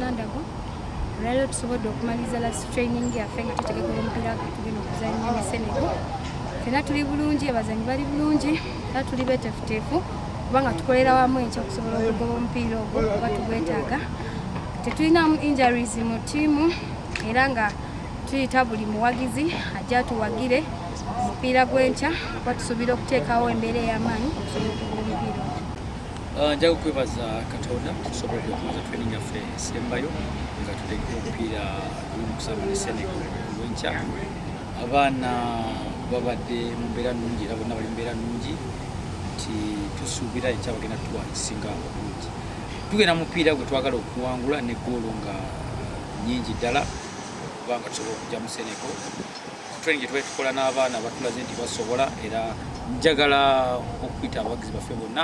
Nandago. Olwaleero tusobodde okumaliriza last training yaffe nga tutegekera omupiira tugenda okuzannya ne Senegal. Ffenna tuli bulungi, abazannyi bali bulungi, era tuli beeteefuteefu kubanga tukolera wamu enkya okusobola okugoba omupiira ogwo kuba tugwetaaga. Tetulinamu injuries mu ttiimu era nga tuyita buli muwagizi ajja atuwagire omupiira gw'enkya kuba tusuubira okuteekawo embeera ey'amaanyi okusobola okugoba omupiira ogwo. Njaga kwebaza Katonda, tusobodde okumaza training yaffe esembayo nga tutegeka omupiira gulimu kusamba ne Senegal olw'enkya. Abaana babadde mu mbeera nnungi era bonna bali mu mbeera nnungi nti tusuubira enkya bagenda tuwa ekisinga obulungi. Tugenda mupiira gwe twagala okuwangula ne ggoolo nga nnyingi ddala kubanga tusobola okujja mu Senegal. Ku training gye tubadde tukola n'abaana batulaze nti basobola, era njagala okuyita abawagizi baffe bonna.